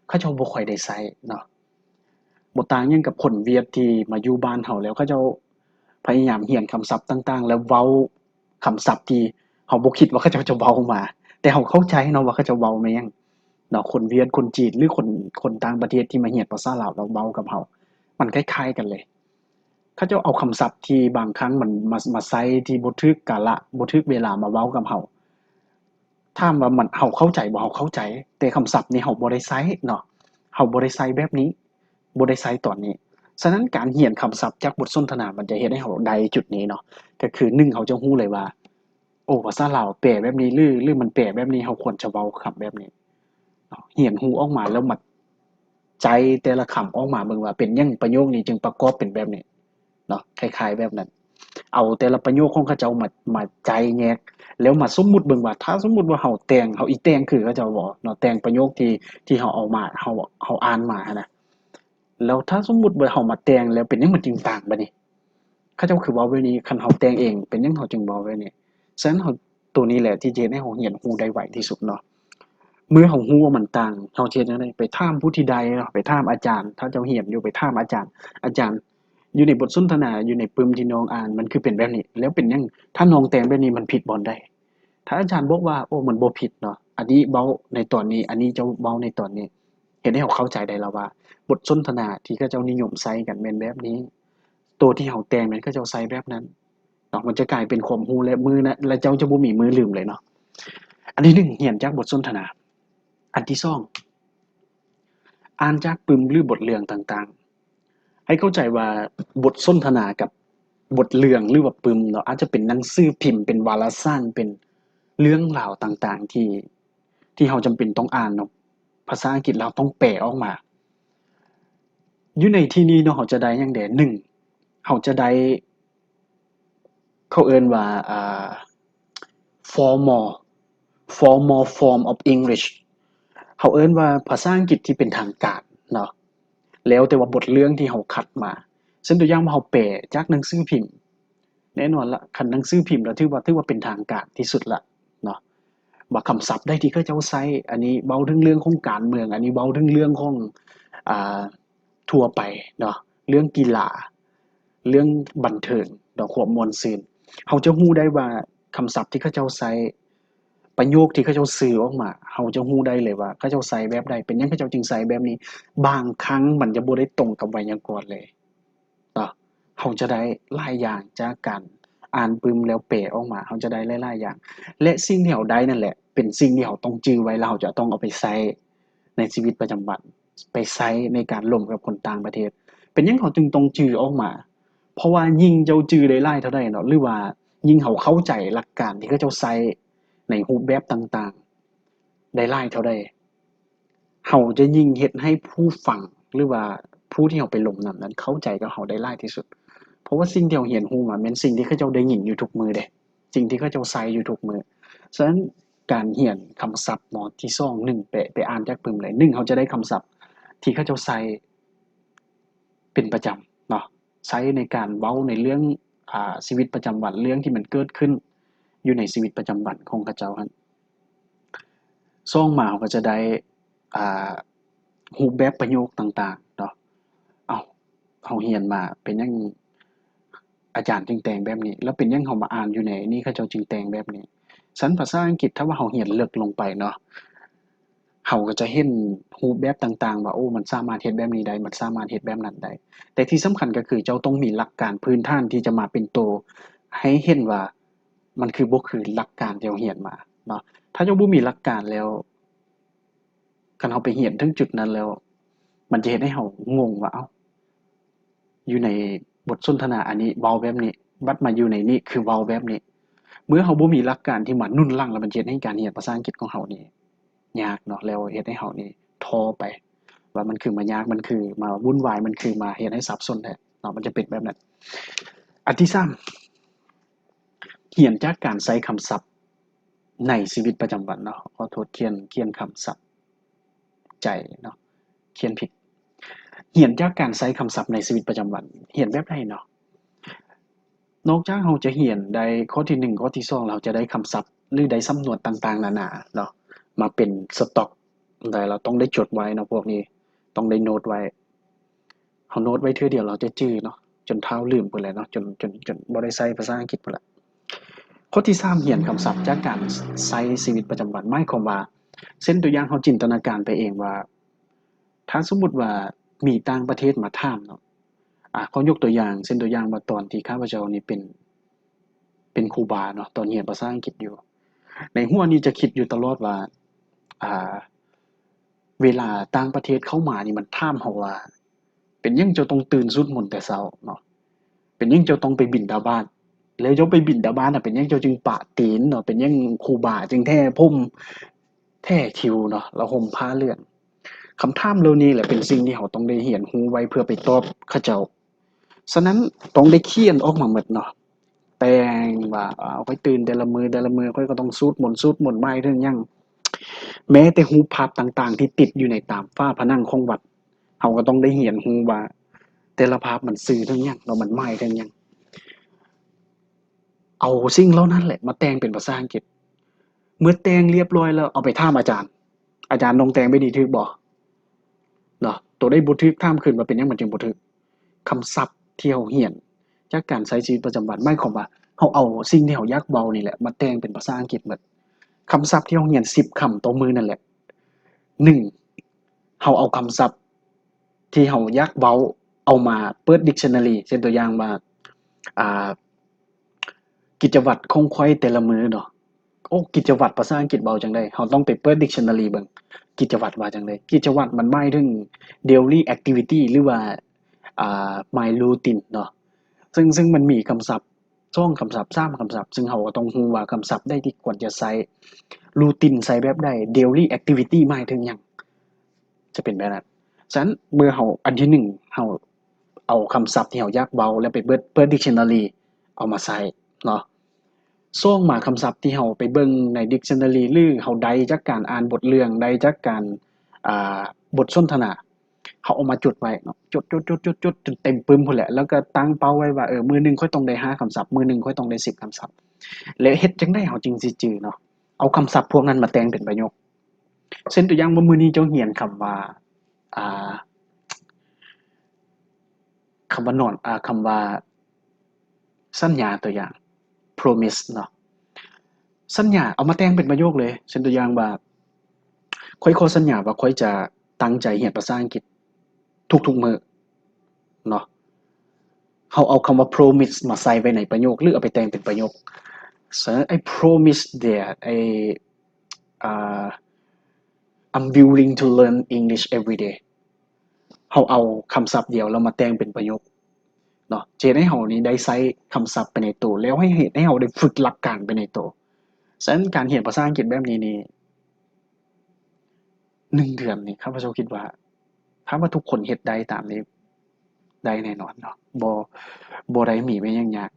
ເຂົາເຈົ້າບໍ່ຄ່ອຍໄດ້ໃຊ້ເນາະ. ບໍ່ຕ່າງຫຍັງກັບຄົນຫວຽດທີ່ມາຢູ່ບ້ານເຮົາແລ້ວ ເຂົາເຈົ້າພະຍາຍາມຮຽນຄຳສັບຕ່າງໆ ແລ້ວເວົ້າຄຳສັບທີ່ເຮົາບໍ່ຄິດວ່າເຂົາເຈົ້າຈະເວົ້າອອກມາ, ແຕ່ເຮົາເຂົ້າໃຈເນາະວ່າເຂົາເຈົ້າເວົ້າແມ່ນຫຍັງເນາະ. ຄົນຫວຽດ ຄົນຈີນ ຫຼື ຄົນ ຄົນຕ່າງປະເທດທີ່ມາຮຽນພາສາລາວແລ້ວເວົ້າກັບເຮົາ ມັນຄ້າຍໆກັນເລີຍ. ເຂົາເຈົ້າເອົາຄຳສັບທີ່ບາງຄັ້ງມັນມາ ມາໃຊ້ທີ່ບໍ່ຖືກກາລະ ບໍ່ຖືກເວລາມາເວົ້າກັບເຮົາ. ຖາມວ່າມັນ ເຮົາເຂົ້າໃຈບໍ່? ເຮົາເຂົ້າໃຈ, ແຕ່ຄຳສັບນີ້ເຮົາບໍ່ໄດ້ໃຊ້ເນາະ, ເຮົາບໍ່ໄດ້ໃຊ້ແບບນີ້, ບໍ່ໄດ້ໃຊ້ຕອນນີ້. ສະນັ້ນ ການຮຽນຄຳສັບຈາກບົດສົນທະນາ ມັນຈະເຮັດໃຫ້ເຮົາໄດ້ຈຸດນີ້ເນາະ, ກໍຄື ໜຶ່ງ ເຮົາຈະຮູ້ເລີຍວ່າ ໂອ້ ພາສາລາວແປແບບນີ້ ຫຼື ຫຼື ມັນແປແບບນີ້ ເຮົາຄວນຈະເວົ້າຄຳແບບນີ້ເນາະ. ຮຽນຮູ້ອອກມາແລ້ວມາໃຈແຕ່ລະຄຳອອກມາເບິ່ງວ່າເປັນຫຍັງປະໂຫຍກນີ້ຈຶ່ງປະກອບເປັນແບບນີ້ເນາະ, ຄ້າຍໆແບບນັ້ນ. ເອົາແຕ່ລະປະໂຫຍກຂອງເຂົາເຈົ້າມາ ມາໃຈແຍກ ແລ້ວມາສົມມຸດເບິ່ງວ່າ ຖ້າສົມມຸດວ່າເຮົາແຕ່ງ ເຮົາອີແຕ່ງຄືເຂົາເຈົ້າບໍ່ເນາະ, ແຕ່ງປະໂຫຍກທີ່ ທີ່ເຮົາເອົາມາ ເຮົາ ເຮົາອ່ານມາຫັ້ນນະ, ແລ້ວຖ້າສົມມຸດວ່າເຮົາມາແຕ່ງແລ້ວ ເປັນຫຍັງມັນຈຶ່ງຕ່າງບາດນີ້? ເຂົາເຈົ້າຄືເວົ້າແບບນີ້, ຄັນເຮົາແຕ່ງເອງ ເປັນຫຍັງເຮົາຈຶ່ງເວົ້າແບບນີ້? ສະນັ້ນເຮົາ ໂຕນີ້ແຫຼະທີ່ຈະເຮັດໃຫ້ເຮົາຮຽນຮູ້ໄດ້ໄວທີ່ສຸດເນາະ. ເມື່ອເຮົາຮູ້ວ່າມັນຕ່າງ ເຮົາຈະເຮັດຈັ່ງໃດ? ໄປຖາມຜູ້ທີ່ໄດ້ເນາະ, ໄປຖາມອາຈານ, ຖ້າເຈົ້າຮຽນຢູ່ ໄປຖາມອາຈານ, ອາຈານ ຢູ່ໃນບົດສົນທະນາ ຢູ່ໃນປຶ້ມທີ່ນ້ອງອ່ານ ມັນຄືເປັນແບບນີ້ ແລ້ວເປັນຫຍັງ ຖ້ານ້ອງແຕ່ງແບບນີ້ ມັນຜິດບ່ອນໃດ? ຖ້າອາຈານບອກວ່າ ໂອ້ ມັນບໍ່ຜິດເນາະ, ອັນນີ້ເວົ້າໃນຕອນນີ້ ອັນນີ້ເຈົ້າເວົ້າໃນຕອນນີ້ ເຮັດໃຫ້ເຮົາເຂົ້າໃຈໄດ້ແລ້ວວ່າ ບົດສົນທະນາທີ່ເຂົາເຈົ້ານິຍົມໃຊ້ກັນແມ່ນແບບນີ້, ໂຕທີ່ເຮົາແຕ່ງແມ່ນເຂົາເຈົ້າໃຊ້ແບບນັ້ນເນາະ, ມັນຈະກາຍເປັນຄວາມຮູ້ ແລະ ມື້ນະ ແລະ ເຈົ້າຈະບໍ່ມີມື້ລືມເລີຍເນາະ. ອັນທີໜຶ່ງ ຮຽນຈາກບົດສົນທະນາ. ອັນທີສອງ ອ່ານຈາກປຶ້ມ ຫຼື ບົດເລື່ອງຕ່າງໆ. ໃຫ້ເຂົ້າໃຈວ່າບົດສົນທະນາກັບບົດເລື່ອງ ຫຼືວ່າປຶ້ມເນາະ ອາດຈະເປັນໜັງສືພິມ, ເປັນວາລະສານ, ເປັນເລື່ອງລາວຕ່າງໆ ທີ່ ທີ່ເຮົາຈຳເປັນຕ້ອງອ່ານເນາະ, ພາສາອັງກິດລາວຕ້ອງແປອອກມາ. ຢູ່ໃນທີ່ນີ້ເນາະ ເຮົາຈະໄດ້ຫຍັງແດ່? ໜຶ່ງ ເຮົາຈະໄດ້ ເຂົາເອີ້ນວ່າ ອ່າ formal formal form of English ເຮົາເອີ້ນວ່າພາສາອັງກິດທີ່ເປັນທາງການເນາະ, ແລ້ວແຕ່ວ່າບົດເລື່ອງທີ່ເຮົາຄັດມາ. ເຊັ່ນຕົວຢ່າງວ່າເຮົາແປຈາກໜັງສືພິມ, ແນ່ນອນລະ ຄັນໜັງສືພິມລະຖືວ່າ ຖືວ່າເປັນທາງການທີ່ສຸດລະເນາະ ວ່າຄຳສັບໃດທີ່ເຂົາເຈົ້າໃຊ້, ອັນນີ້ເວົ້າເຖິງເລື່ອງຂອງການເມືອງ, ອັນນີ້ເວົ້າເຖິງເລື່ອງຂອງ ອ່າ ທົ່ວໄປເນາະ, ເລື່ອງກິລາ, ເລື່ອງບັນເທີງເນາະ, ຄວາມມ່ວນຊື່ນ. ເຮົາຈະຮູ້ໄດ້ວ່າຄຳສັບທີ່ເຂົາເຈົ້າໃຊ້, ປະໂຫຍກທີ່ເຂົາເຈົ້າສື່ອອກມາ, ເຮົາຈະຮູ້ໄດ້ເລີຍວ່າເຂົາເຈົ້າໃຊ້ແບບໃດ, ເປັນຫຍັງເຂົາເຈົ້າຈຶ່ງໃຊ້ແບບນີ້. ບາງຄັ້ງມັນຈະບໍ່ໄດ້ຕົງກັບໄວຍາກອນເລີຍເນາະ, ເຮົາຈະໄດ້ຫຼາຍຢ່າງຈາກການອ່ານປຶ້ມແລ້ວແປອອກມາ, ເຮົາຈະໄດ້ຫຼາຍໆຢ່າງ. ແລະ ສິ່ງທີ່ເຮົາໄດ້ນັ້ນແຫຼະ ເປັນສິ່ງທີ່ເຮົາຕ້ອງຈື່ໄວ້ ແລ້ວເຮົາຈະຕ້ອງເອົາໄປໃຊ້ໃນຊີວິດປະຈຳວັນ. ໄປໃຊ້ໃນການລົມກັບຄົນຕ່າງປະເທດ. ເປັນຫຍັງເຂົາຈຶ່ງຕ້ອງຈື່ອອກມາ? ເພາະວ່າຍິ່ງເຈົ້າຈື່ໄດ້ຫຼາຍເທົ່າໃດເນາະ ຫຼືວ່າຍິ່ງເຮົາເຂົ້າໃຈຫຼັກການທີ່ເຂົາເຈົ້າໃຊ້ໃນຮູບແບບຕ່າງໆໄດ້ຫຼາຍເທົ່າໃດ, ເຮົາຈະຍິ່ງເຮັດໃຫ້ຜູ້ຟັງ ຫຼືວ່າຜູ້ທີ່ເຮົາໄປລົມນຳນັ້ນເຂົ້າໃຈກັບເຮົາໄດ້ຫຼາຍທີ່ສຸດ. ເພາະວ່າສິ່ງທີ່ເຮົາຮຽນຮູ້ມາແມ່ນສິ່ງທີ່ເຂົາເຈົ້າໄດ້ຍິນຢູ່ທຸກມື້ເດ້, ສິ່ງທີ່ເຂົາເຈົ້າໃຊ້ຢູ່ທຸກມື້. ສະນັ້ນ ການຮຽນຄຳສັບເນາະ ທີສອງ ໜຶ່ງ ໄປ ໄປອ່ານຈາກປຶ້ມເລີຍ. ໜຶ່ງ ເຮົາຈະໄດ້ຄຳສັບທີ່ເຂົາເຈົ້າໃຊ້ເປັນປະຈຳເນາະ, ໃຊ້ໃນການເວົ້າໃນເລື່ອງ ອ່າ ຊີວິດປະຈຳວັນ, ເລື່ອງທີ່ມັນເກີດຂຶ້ນຢູ່ໃນຊີວິດປະຈຳວັນຂອງເຂົາເຈົ້າຫັ້ນ. ສອງມາ ເຮົາກໍຈະໄດ້ ອ່າ ຮູບແບບປະໂຫຍກຕ່າງໆເນາະ. ເອົ້າ ເຮົາຮຽນມາ ເປັນຫຍັງອາຈານຈຶ່ງແຕ່ງແບບນີ້? ແລ້ວເປັນຫຍັງເຮົາມາອ່ານຢູ່ໃນນີ້ ເຂົາເຈົ້າຈຶ່ງແຕ່ງແບບນີ້? ຊັ້ນພາສາອັງກິດ ຖ້າວ່າເຮົາຮຽນເລິກລົງໄປເນາະ, ເຮົາກໍຈະເຫັນຮູບແບບຕ່າງໆວ່າ ໂອ້ ມັນສາມາດເຮັດແບບນີ້ໄດ້, ມັນສາມາດເຮັດແບບນັ້ນໄດ້. ແຕ່ທີ່ສຳຄັນກໍຄືເຈົ້າຕ້ອງມີຫຼັກການພື້ນຖານທີ່ຈະມາເປັນໂຕໃຫ້ເຫັນວ່າ ມັນຄືບໍ່ຄືຫຼັກການທີ່ເຮົາຮຽນມາເນາະ. ຖ້າເຈົ້າບໍ່ມີຫຼັກການແລ້ວ ຄັນເຮົາໄປຮຽນເຖິງຈຸດນັ້ນແລ້ວ ມັນຈະເຮັດໃຫ້ເຮົາງົງວ່າ ເອົ້າ ຢູ່ໃນບົດສົນທະນາອັນນີ້ເວົ້າແບບນີ້, ບັດມາຢູ່ໃນນີ້ຄືເວົ້າແບບນີ້. ເມື່ອເຮົາບໍ່ມີຫຼັກການທີ່ມາໜູນຫຼັງ ແລ້ວມັນຈະເຮັດໃຫ້ການຮຽນພາສາອັງກິດຂອງເຮົານີ້ຍາກເນາະ, ແລ້ວເຮັດໃຫ້ເຮົານີ້ທໍ້ໄປ ວ່າມັນຄືມາຍາກ, ມັນຄືມາວຸ່ນວາຍ, ມັນຄືມາເຮັດໃຫ້ສັບສົນແທ້ເນາະ, ມັນຈະເປັນແບບນັ້ນ. ອັນທີສາມ ຮຽນຈາກການໃຊ້ຄຳສັບໃນຊີວິດປະຈຳວັນເນາະ, ຂໍໂທດ ຂຽນ ຂຽນຄຳສັບໃຈເນາະ, ຂຽນຜິດ. ຮຽນຈາກການໃຊ້ຄຳສັບໃນຊີວິດປະຈຳວັນ, ຮຽນແບບໃດເນາະ? ນອກຈາກເຮົາຈະຮຽນໄດ້ຂໍ້ທີໜຶ່ງ ຂໍ້ທີສອງ ແລ້ວ ເຮົາຈະໄດ້ຄຳສັບ ຫຼື ໄດ້ສຳນວນຕ່າງໆນານາເນາະ ມາເປັນສະຕັອກໄດ້, ເຮົາຕ້ອງໄດ້ຈົດໄວ້ເນາະ, ພວກນີ້ຕ້ອງໄດ້ໂນດໄວ້. ເຮົາໂນດໄວ້ເທື່ອດຽວ ເຮົາຈະຈື່ເນາະ, ຈົນທ້າວລືມພຸ້ນແຫຼະເນາະ, ຈົນ ຈົນ ຈົນບໍ່ໄດ້ໃຊ້ພາສາອັງກິດພຸ້ນລະ. ຂໍ້ທີສາມ ຮຽນຄຳສັບຈາກການໃຊ້ຊີວິດປະຈຳວັນ, ໝາຍຄວາມວ່າ ເຊັ່ນຕົວຢ່າງ ເຮົາຈິນຕະນາການໄປເອງວ່າ ຖ້າສົມມຸດວ່າມີຕ່າງປະເທດມາຖາມເນາະ, ອາ ຂໍຍົກຕົວຢ່າງ ເຊັ່ນຕົວຢ່າງວ່າ ຕອນທີ່ຂ້າພະເຈົ້ານີ້ເປັນ ເປັນຄູບາເນາະ, ຕອນຮຽນພາສາອັງກິດຢູ່, ໃນຫົວນີ້ຈະຄິດຢູ່ຕະຫຼອດວ່າ ອາ ເວລາຕ່າງປະເທດເຂົ້າມານີ້ ມັນຖາມເຮົາວ່າ ເປັນຫຍັງເຈົ້າຕ້ອງຕື່ນສູດມົນແຕ່ເຊົ້າເນາະ? ເປັນຫຍັງເຈົ້າຕ້ອງໄປບິນທະບາດ? ແລ້ວເຈົ້າໄປບິນທະບາດນະ ເປັນຫຍັງເຈົ້າຈຶ່ງປະຕີນເນາະ? ເປັນຫຍັງຄູບາຈຶ່ງແຖຜົມ ແຖຄິວເນາະ ແລ້ວຫົ່ມຜ້າເຫຼືອງ? ຄຳຖາມເຫຼົ່ານີ້ແຫຼະ ເປັນສິ່ງທີ່ເຮົາຕ້ອງໄດ້ຮຽນຮູ້ໄວ້ເພື່ອໄປຕອບເຂົາເຈົ້າ. ສະນັ້ນ ຕ້ອງໄດ້ຂຽນອອກມາໝົດເນາະ, ແຕ່ງວ່າ ອາ ຂ້ອຍຕື່ນແຕ່ລະມື້ ແຕ່ລະມື້ ຂ້ອຍກໍຕ້ອງສູດມົນ ສູດມົນໝາຍເຖິງຫຍັງ? ແມ້ແຕ່ຮູບພາບຕ່າງໆທີ່ຕິດຢູ່ໃນຕາມຝາຜະໜັງຂອງວັດ ເຮົາກໍຕ້ອງໄດ້ຮຽນຮູ້ວ່າ ແຕ່ລະພາບມັນສື່ເຖິງຫຍັງ ແລ້ວມັນໝາຍເຖິງຫຍັງ. ເອົາສິ່ງເຫຼົ່ານັ້ນແຫຼະມາແຕ່ງເປັນພາສາອັງກິດ. ເມື່ອແຕ່ງລຽບລ້ອຍແລ້ວ ເອົາໄປຖາມອາຈານ, ອາຈານ ນ້ອງແຕ່ງແບບນີ້ຖືກບໍ່? ເນາະ, ໂຕໃດບໍ່ຖືກ ຖາມຄືນວ່າເປັນຫຍັງມັນຈຶ່ງບໍ່ຖືກ. ຄຳສັບທີ່ເຮົາຮຽນຈາກການໃຊ້ຊີວິດປະຈຳວັນ ໝາຍຄວາມວ່າ ເຮົາເອົາສິ່ງທີ່ເຮົາຢາກເວົ້ານີ້ແຫຼະມາແຕ່ງເປັນພາສາອັງກິດໝົດ. ຄຳສັບທີ່ເຮົາຮຽນສິບຄຳຕໍ່ມື້ນັ້ນແຫຼະ, ໜຶ່ງ ເຮົາເອົາຄຳສັບທີ່ເຮົາຢາກເວົ້າເອົາມາເປີດດິກຊັນນາຣີ ເຊັ່ນຕົວຢ່າງວ່າ ອ່າ ກິດຈະວັດຂອງຂ້ອຍແຕ່ລະມື້ເນາະ. ໂອ້ ກິດຈະວັດພາສາອັງກິດເວົ້າຈັ່ງໃດ? ເຮົາຕ້ອງໄປເປີດດິກຊັນນາຣີເບິ່ງ ກິດຈະວັດວ່າຈັ່ງໃດ? ກິດຈະວັດມັນໝາຍເຖິງ daily activity ຫຼືວ່າ ອ່າ my routine ເນາະ. ເຊິ່ງ ເຊິ່ງມັນມີຄຳສັບສອງຄຳສັບ ສາມຄຳສັບ ເຊິ່ງເຮົາກໍຕ້ອງຮູ້ວ່າຄຳສັບໃດທີ່ຄວນຈະໃຊ້ routine ໃຊ້ແບບໃດ daily activity ໝາຍເຖິງຫຍັງ ຈະເປັນແບບນັ້ນ. ສະນັ້ນ ເມື່ອເຮົາ ອັນທີໜຶ່ງ ເຮົາເອົາຄຳສັບທີ່ເຮົາຢາກເວົ້າ ແລ້ວໄປເປີດ ເປີດດິກຊັນນາຣີເອົາມາໃຊ້ເນາະ. ສອງມາ ຄຳສັບທີ່ເຮົາໄປເບິ່ງໃນດິກຊັນນາຣີ ຫຼືເຮົາໄດ້ຈາກການອ່ານບົດເລື່ອງ ໄດ້ຈາກການ ອ່າ ບົດສົນທະນາ ເຮົາເອົາມາຈົດໄວ້ເນາະ ຈົດໆໆໆ ຈົນເຕັມປຶ້ມພຸ້ນແຫຼະ ແລ້ວກໍຕັ້ງເປົ້າໄວ້ວ່າ ເອີ ມື້ໜຶ່ງຂ້ອຍຕ້ອງໄດ້ຫ້າຄຳສັບ ມື້ໜຶ່ງຂ້ອຍຕ້ອງໄດ້ສິບຄຳສັບ ແລ້ວເຮັດຈັ່ງໃດເຮົາຈຶ່ງຊິຈື່ເນາະ? ເອົາຄຳສັບພວກນັ້ນມາແຕ່ງເປັນປະໂຫຍກ ເຊັ່ນຕົວຢ່າງວ່າ ມື້ນີ້ເຈົ້າຮຽນຄຳວ່າ ອ່າ ຄຳວ່ານອນ ອ່າ ຄຳວ່າສັນຍາ ຕົວຢ່າງ promise ເນາະ. ສັນຍາ ເອົາມາແຕ່ງເປັນປະໂຫຍກເລີຍ ເຊັ່ນຕົວຢ່າງວ່າ ຂ້ອຍຂໍສັນຍາວ່າຂ້ອຍຈະຕັ້ງໃຈຮຽນພາສາອັງກິດທຸກໆມື້ເນາະ. ເຮົາເອົາຄຳວ່າ promise ມາໃສ່ໄວ້ໃນປະໂຫຍກ ຫຼືເອົາໄປແຕ່ງເປັນປະໂຫຍກ. ສະນັ້ນ I promise that I ອ່າ I'm willing to learn English every day. ເຮົາເອົາຄຳສັບດຽວແລ້ວມາແຕ່ງເປັນປະໂຫຍກເນາະ ຈະເຮັດໃຫ້ເຮົານີ້ໄດ້ໃຊ້ຄຳສັບໄປໃນໂຕ ແລ້ວໃຫ້ເຮັດໃຫ້ເຮົາໄດ້ຝຶກຫຼັກການໄປໃນໂຕ. ສະນັ້ນ ການຮຽນພາສາອັງກິດແບບນີ້ນີ້ ໜຶ່ງເດືອນນີ້ ຂ້າພະເຈົ້າຄິດວ່າ ຖ້າວ່າທຸກຄົນເຮັດໄດ້ຕາມນີ້ ໄດ້ແນ່ນອນເນາະ ບໍ່ ບໍ່ໄດ້ມີແມ່ນຫຍັງຍາກ.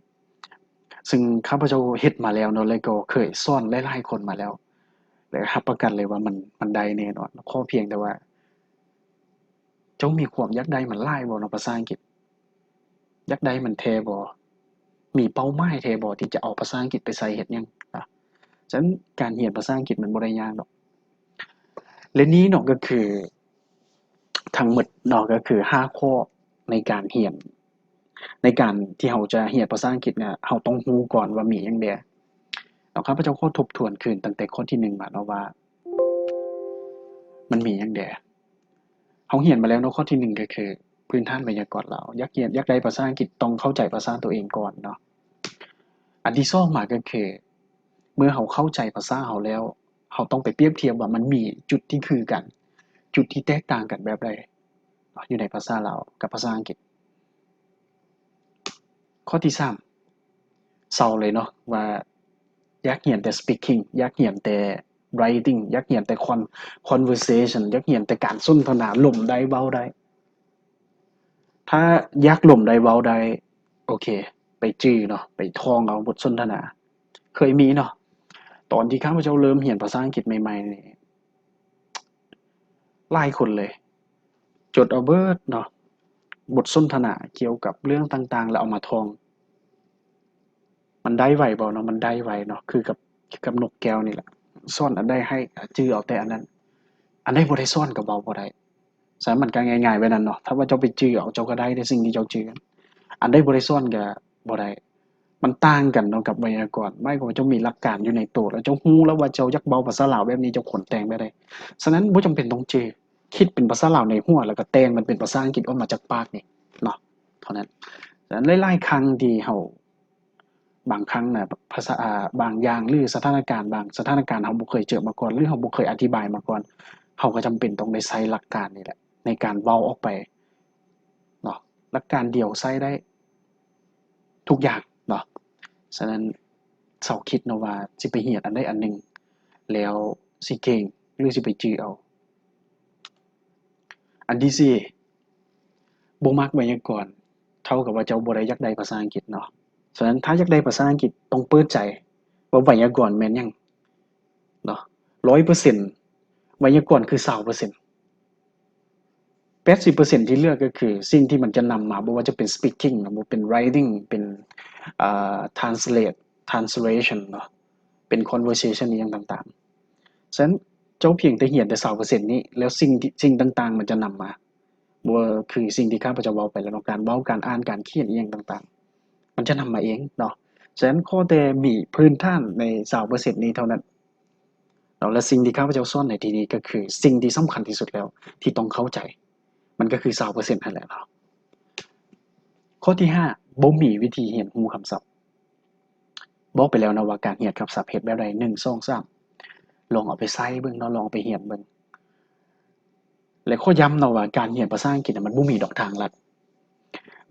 ເຊິ່ງຂ້າພະເຈົ້າເຮັດມາແລ້ວເນາະ ແລ້ວກໍເຄີຍສອນຫຼາຍໆຄົນມາແລ້ວ ແລະ ຮັບປະກັນເລີຍວ່າມັນ ມັນໄດ້ແນ່ນອນ. ຂໍພຽງແຕ່ວ່າເຈົ້າມີຄວາມຢາກໄດ້ມັນຫຼາຍບໍ່ເນາະ ພາສາອັງກິດ? ຢາກໄດ້ມັນແທ້ບໍ່? ມີເປົ້າໝາຍແທ້ບໍ່ທີ່ຈະເອົາພາສາອັງກິດໄປໃຊ້ເຮັດຫຍັງນະ? ສະນັ້ນ ການຮຽນພາສາອັງກິດມັນບໍ່ໄດ້ຍາກດອກ. ແລະ ນີ້ເນາະ ກໍຄືທັງໝົດເນາະ ກໍຄືຫ້າຂໍ້ໃນການຮຽນ ໃນການທີ່ເຮົາຈະຮຽນພາສາອັງກິດນະ ເຮົາຕ້ອງຮູ້ກ່ອນວ່າມີຫຍັງແດ່ເນາະ. ຂ້າພະເຈົ້າຂໍທົບທວນຄືນຕັ້ງແຕ່ຂໍ້ທີໜຶ່ງມາເນາະວ່າ ມັນມີຫຍັງແດ່. ເຮົາຮຽນມາແລ້ວເນາະ ຂໍ້ທີໜຶ່ງກໍຄືພື້ນຖານໄວຍາກອນລາວ. ຢາກຮຽນ ຢາກໄດ້ພາສາອັງກິດ ຕ້ອງເຂົ້າໃຈພາສາຕົວເອງກ່ອນເນາະ. ອັນທີສອງມາກໍຄື ເມື່ອເຮົາເຂົ້າໃຈພາສາເຮົາແລ້ວ ເຮົາຕ້ອງໄປປຽບທຽບວ່າມັນມີຈຸດທີ່ຄືກັນ ຈຸດທີ່ແຕກຕ່າງກັນແບບໃດເນາະ ຢູ່ໃນພາສາລາວກັບພາສາອັງກິດ. ຂໍ້ທີສາມ ເຊົາເລີຍເນາະ ວ່າຢາກຮຽນແຕ່ speaking ຢາກຮຽນແຕ່ writing ຢາກຮຽນແຕ່ con- conversation ຢາກຮຽນແຕ່ການສົນທະນາ ລົມໄດ້ເວົ້າໄດ້. ຖ້າຢາກລົມໄດ້ເວົ້າໄດ້ ໂອເຄ ໄປຈື່ເນາະ ໄປທ່ອງເອົາບົດສົນທະນາ. ເຄີຍມີເນາະ ຕອນທີ່ຂ້າພະເຈົ້າເລີ່ມຮຽນພາສາອັງກິດໃໝ່ໆນີ້ ຫຼາຍຄົນເລີຍ ຈົດເອົາເບິດເນາະ ບົດສົນທະນາກ່ຽວກັບເລື່ອງຕ່າງໆ ແລ້ວເອົາມາທ່ອງ. ມັນໄດ້ໄວບໍ່ເນາະ? ມັນໄດ້ໄວເນາະ ຄືກັບ ຄືກັບນົກແກ້ວນີ້ແຫຼະ ສອນອັນໃດໃຫ້ ຈື່ເອົາແຕ່ອັນນັ້ນ ອັນໃດບໍ່ໄດ້ສອນກໍເວົ້າບໍ່ໄດ້. ສະນັ້ນມັນກໍງ່າຍໆ ແບບນັ້ນເນາະ ຖ້າວ່າເຈົ້າໄປຈື່ເອົາ ເຈົ້າກໍໄດ້ໃນສິ່ງທີ່ເຈົ້າຈື່ ອັນໃດບໍ່ໄດ້ສອນກໍບໍ່ໄດ້. ມັນຕ່າງກັນເນາະກັບໄວຍາກອນ ໝາຍຄວາມວ່າເຈົ້າມີຫຼັກການຢູ່ໃນໂຕ ແລ້ວເຈົ້າຮູ້ແລ້ວວ່າເຈົ້າຢາກເວົ້າພາສາລາວແບບນີ້ ເຈົ້າຄວນແຕ່ງແບບໃດ. ສະນັ້ນບໍ່ຈຳເປັນຕ້ອງຈື່ ຄິດເປັນພາສາລາວໃນຫົວ ແລ້ວກໍແຕ່ງມັນເປັນພາສາອັງກິດອອກມາຈາກປາກນີ້ເນາະ ເທົ່ານັ້ນ. ສະນັ້ນຫຼາຍໆຄັ້ງທີ່ເຮົາ ບາງຄັ້ງນະ ພາສາ ອ່າ ບາງຢ່າງ ຫຼື ສະຖານະການ ບາງສະຖານະການເຮົາບໍ່ເຄີຍເຈີມາກ່ອນ ຫຼື ເຮົາບໍ່ເຄີຍອະທິບາຍມາກ່ອນ ເຮົາກໍຈຳເປັນຕ້ອງໄດ້ໃຊ້ຫຼັກການນີ້ແຫຼະ ໃນການເວົ້າອອກໄປເນາະ ຫຼັກການດຽວໃຊ້ໄດ້ທຸກຢ່າງເນາະ. ສະນັ້ນ ເຊົາຄິດເນາະວ່າຊິໄປຮຽນອັນໃດອັນໜຶ່ງ ແລ້ວຊິເກັ່ງ ຫຼື ຊິໄປຈື່ເອົາ. ອັນທີສີ່ ບໍ່ມັກໄວຍາກອນ ເທົ່າກັບວ່າເຈົ້າບໍ່ໄດ້ຢາກໄດ້ພາສາອັງກິດເນາະ. ສະນັ້ນ ຖ້າຢາກໄດ້ພາສາອັງກິດ ຕ້ອງເປີດໃຈວ່າໄວຍາກອນແມ່ນຫຍັງເນາະ ຮ້ອຍເປີເຊັນ ໄວຍາກອນຄືຊາວເປີເຊັນ. ແປດສິບເປີເຊັນທີ່ເຫຼືອກໍຄືສິ່ງທີ່ມັນຈະນຳມາ ບໍ່ວ່າຈະເປັນ speaking ເນາະ ບໍ່ເປັນ writing ເປັນ ເອີ translate translation ເນາະ ເປັນ conversation ອີ່ຫຍັງຕ່າງໆ. ສະນັ້ນ ເຈົ້າພຽງແຕ່ຮຽນແຕ່ຊາວເປີເຊັນນີ້ ແລ້ວສິ່ງທີ່ ສິ່ງຕ່າງໆມັນຈະນຳມາ ບໍ່ ຄືສິ່ງທີ່ຂ້າພະເຈົ້າເວົ້າໄປແລ້ວເນາະ ການເວົ້າ ການອ່ານ ການຂຽນ ອີ່ຫຍັງຕ່າງໆ ມັນຈະນຳມາເອງເນາະ. ສະນັ້ນ ຂໍແຕ່ມີພື້ນຖານໃນຊາວເປີເຊັນນີ້ເທົ່ານັ້ນ ເນາະ ແລະ ສິ່ງທີ່ຂ້າພະເຈົ້າສອນໃນທີ່ນີ້ກໍຄືສິ່ງທີ່ສຳຄັນທີ່ສຸດແລ້ວທີ່ຕ້ອງເຂົ້າໃຈ ມັນກໍຄືຊາວເປີເຊັນຫັ້ນແຫຼະເນາະ. ຂໍ້ທີຫ້າ ບໍ່ມີວິທີຮຽນຮູ້ຄຳສັບ. ບອກໄປແລ້ວເນາະວ່າການຮຽນຄຳສັບເຮັດແບບໃດ ໜຶ່ງ ສອງ ສາມ ລອງເອົາໄປໃຊ້ເບິ່ງເນາະ ລອງເອົາໄປຮຽນເບິ່ງ. ແລະ ຂໍຢ້ຳເນາະວ່າການຮຽນພາສາອັງກິດນະ ມັນບໍ່ມີດອກທາງລັດ.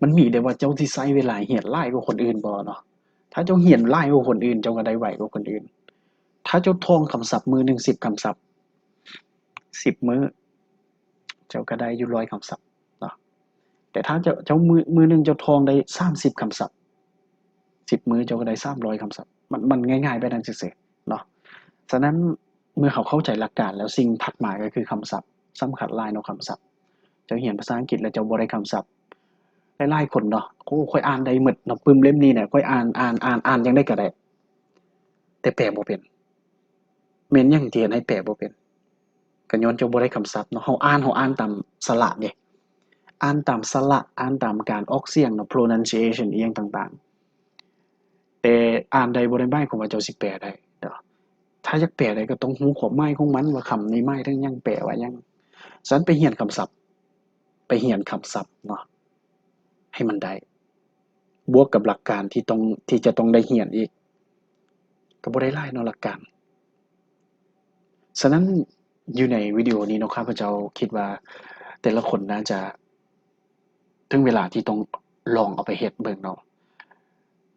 ມັນມີແຕ່ວ່າເຈົ້າຊິໃຊ້ເວລາຮຽນຫຼາຍກວ່າຄົນອື່ນບໍ່ເນາະ. ຖ້າເຈົ້າຮຽນຫຼາຍກວ່າຄົນອື່ນ ເຈົ້າກໍໄດ້ໄວກວ່າຄົນອື່ນ. ຖ້າເຈົ້າທ່ອງຄຳສັບມື້ໜຶ່ງສິບຄຳສັບ ສິບມື້ ເຈົ້າກໍໄດ້ຢູ່ຮ້ອຍຄຳສັບເນາະ. ແຕ່ຖ້າເຈົ້າ ເຈົ້າມື້ ມື້ໜຶ່ງເຈົ້າທ່ອງໄດ້ສາມສິບຄຳສັບ ສິບມື້ເຈົ້າກໍໄດ້ສາມຮ້ອຍຄຳສັບ. ມັນ ມັນງ່າຍໆແບບນັ້ນຊື່ໆເນາະ. ສະນັ້ນ ເມື່ອເຮົາເຂົ້າໃຈຫຼັກການແລ້ວ ສິ່ງຖັດມາກໍຄືຄຳສັບ ສຳຄັນຫຼາຍເນາະ ຄຳສັບ. ເຈົ້າຮຽນພາສາອັງກິດແລ້ວເຈົ້າບໍ່ໄດ້ຄຳສັບ ຫຼາຍໆຄົນເນາະ ໂອ້ ຂ້ອຍອ່ານໄດ້ໝົດເນາະ ປຶ້ມເຫຼັ້ມນີ້ນະ ຂ້ອຍອ່ານ ອ່ານ ອ່ານ ອ່ານຈັ່ງໃດກໍໄດ້ ແຕ່ແປບໍ່ເປັນ. ແມ່ນຫຍັງທີ່ເຮັດໃຫ້ແປບໍ່ເປັນ? ກໍຍ້ອນເຈົ້າບໍ່ໄດ້ຄຳສັບເນາະ. ເຮົາອ່ານ ເຮົາອ່ານຕາມສະຫຼະເດ້ ອ່ານຕາມສະຫຼະ ອ່ານຕາມການອອກສຽງເນາະ pronunciation ອີ່ຫຍັງຕ່າງໆ ແຕ່ອ່ານໄດ້ບໍ່ໄດ້ໝາຍຄວາມວ່າເຈົ້າຊິແປໄດ້ເນາະ. ຖ້າຢາກແປໄດ້ກໍຕ້ອງຮູ້ຄວາມໝາຍຂອງມັນ ວ່າຄຳນີ້ໝາຍເຖິງຫຍັງ ແປວ່າຫຍັງ. ສະນັ້ນໄປຮຽນຄຳສັບ ໄປຮຽນຄຳສັບເນາະ ໃຫ້ມັນໄດ້ ບວກກັບຫຼັກການທີ່ຕ້ອງ ທີ່ຈະຕ້ອງໄດ້ຮຽນອີກ ກໍບໍ່ໄດ້ຫຼາຍເນາະ ຫຼັກການ. ສະນັ້ນຢູ່ໃນວິດີໂອນີ້ເນາະ ຂ້າພະເຈົ້າຄິດວ່າແຕ່ລະຄົນໜ້າຈະເຖິງເວລາທີ່ຕ້ອງລອງເອົາໄປເຮັດເບິ່ງເນາະ.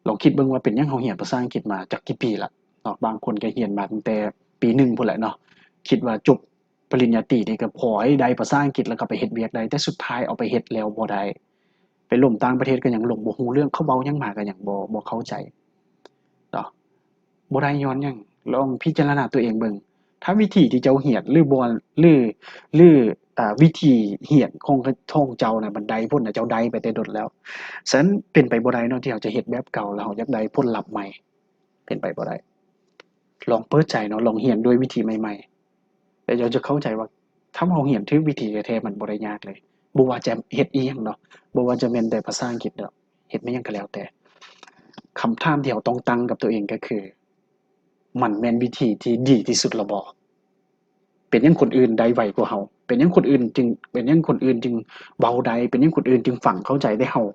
ລອງຄິດເບິ່ງວ່າເປັນຫຍັງເຮົາຮຽນພາສາອັງກິດມາຈັກກີ່ປີລະເນາະ. ບາງຄົນກໍຮຽນມາຕັ້ງແຕ່ປີໜຶ່ງພຸ້ນແຫຼະເນາະ ຄິດວ່າຈົບ ປະລິນຍາຕີນີ້ກໍພໍໃຫ້ໄດ້ພາສາອັງກິດ ແລ້ວກໍໄປເຮັດວຽກໄດ້ ແຕ່ສຸດທ້າຍເອົາໄປເຮັດແລ້ວບໍ່ໄດ້ ໄປລົມຕ່າງປະເທດກໍຍັງລົມບໍ່ຮູ້ເລື່ອງ ເຂົາເວົ້າຫຍັງມາກໍຍັງບໍ່ ບໍ່ເຂົ້າໃຈເນາະ. ບໍ່ໄດ້ຍ້ອນຫຍັງ? ລອງພິຈາລະນາຕົວເອງເບິ່ງ ຖ້າວິທີທີ່ເຈົ້າຮຽນ ຫຼື ບໍ່ ຫຼື ຫຼື ອາ ວິທີຮຽນຂອງ ຂອງເຈົ້ານະ ມັນໄດ້ຜົນນະ ເຈົ້າໄດ້ໄປແຕ່ດົນແລ້ວ. ສະນັ້ນເປັນໄປບໍ່ໄດ້ເນາະ ທີ່ເຮົາຈະເຮັດແບບເກົ່າ ແລ້ວເຮົາຢາກໄດ້ຜົນລັບໃໝ່ ເປັນໄປບໍ່ໄດ້. ລອງເປີດໃຈເນາະ ລອງຮຽນດ້ວຍວິທີໃໝ່ໆ ແລ້ວເຈົ້າຈະເຂົ້າໃຈວ່າ ຖ້າເຮົາຮຽນຖືກວິທີແທ້ໆ ມັນບໍ່ໄດ້ຍາກເລີຍ. ບໍ່ວ່າຈະເຮັດອີ່ຫຍັງເນາະ ບໍ່ວ່າຈະແມ່ນແຕ່ພາສາອັງກິດເນາະ ເຮັດແມ່ນຫຍັງກໍແລ້ວແຕ່ ຄຳຖາມທີ່ເຮົາຕ້ອງຕັ້ງກັບຕົວເອງກໍຄື ມັນແມ່ນວິທີທີ່ດີທີ່ສຸດລະບໍ່? ເປັນຫຍັງຄົນອື່ນໄດ້ໄວກວ່າເຮົາ? ເປັນຫຍັງຄົນອື່ນຈຶ່ງ ເປັນຫຍັງຄົນອື່ນຈຶ່ງເວົ້າໄດ້? ເປັນຫຍັງຄົນອື່ນຈຶ່ງຟັງເຂົ້າໃຈ ແຕ່ເຮົາ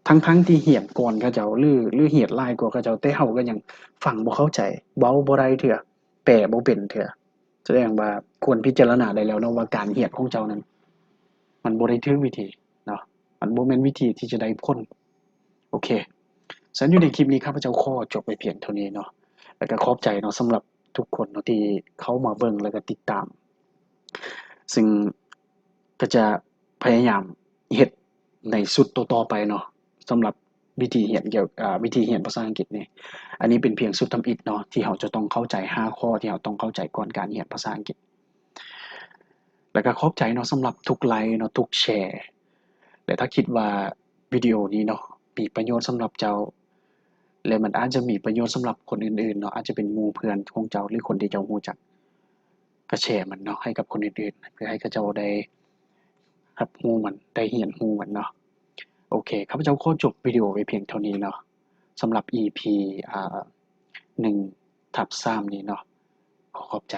ທັງໆທີ່ຮຽນກ່ອນເຂົາເຈົ້າ ຫຼື ຫຼື ຮຽນຫຼາຍກວ່າເຂົາເຈົ້າ ແຕ່ເຮົາກໍຍັງຟັງບໍ່ເຂົ້າໃຈ ເວົ້າບໍ່ໄດ້ເທື່ອ ແປບໍ່ເປັນເທື່ອ? ສະແດງວ່າຄວນພິຈາລະນາໄດ້ແລ້ວເນາະ ວ່າການຮຽນຂອງເຈົ້ານັ້ນ ມັນບໍ່ໄດ້ຖືກວິທີເນາະ ມັນບໍ່ແມ່ນວິທີທີ່ຈະໄດ້ຜົນ. ໂອເຄ ສະນັ້ນຢູ່ໃນຄລິບນີ້ ຂ້າພະເຈົ້າຂໍຈົບໄວ້ພຽງເທົ່ານີ້ເນາະ ແລ້ວກໍຂອບໃຈເນາະ ສຳລັບທຸກຄົນເນາະ ທີ່ເຂົ້າມາເບິ່ງ ແລ້ວກໍຕິດຕາມ ຊຶ່ງກໍຈະພະຍາຍາມເຮັດໃນຊຸດຕໍ່ໆໄປເນາະ ສຳລັບ ວິທີຮຽນກ່ຽວ ອາ ວິທີຮຽນພາສາອັງກິດນີ້. ອັນນີ້ເປັນພຽງຊຸດທຳອິດເນາະ ທີ່ເຮົາຈະຕ້ອງເຂົ້າໃຈຫ້າຂໍ້ ທີ່ເຮົາຕ້ອງເຂົ້າໃຈກ່ອນການຮຽນພາສາອັງກິດ. ແລ້ວກໍຂອບໃຈເນາະ ສຳລັບທຸກໄລເນາະ ທຸກແຊ ແລະ ຖ້າຄິດວ່າວິດີໂອນີ້ເນາະ ມີປະໂຫຍດສຳລັບເຈົ້າ ແລະ ມັນອາດຈະມີປະໂຫຍດສຳລັບຄົນອື່ນໆເນາະ ອາດຈະເປັນໝູ່ເພື່ອນຂອງເຈົ້າ ຫຼື ຄົນທີ່ເຈົ້າຮູ້ຈັກ ກໍແຊມັນເນາະ ໃຫ້ກັບຄົນອື່ນໆ ເພື່ອໃຫ້ເຂົາເຈົ້າໄດ້ຮັບຮູ້ມັນ ໄດ້ຮຽນຮູ້ມັນເນາະ. ໂອເຄ ຂ້າພະເຈົ້າຂໍຈົບວິດີໂອໄວ້ພຽງເທົ່ານີ້ເນາະ ສຳລັບ ອີພີ ອາ ໜຶ່ງທັບສາມນີ້ເນາະ. ຂໍຂອບໃຈ.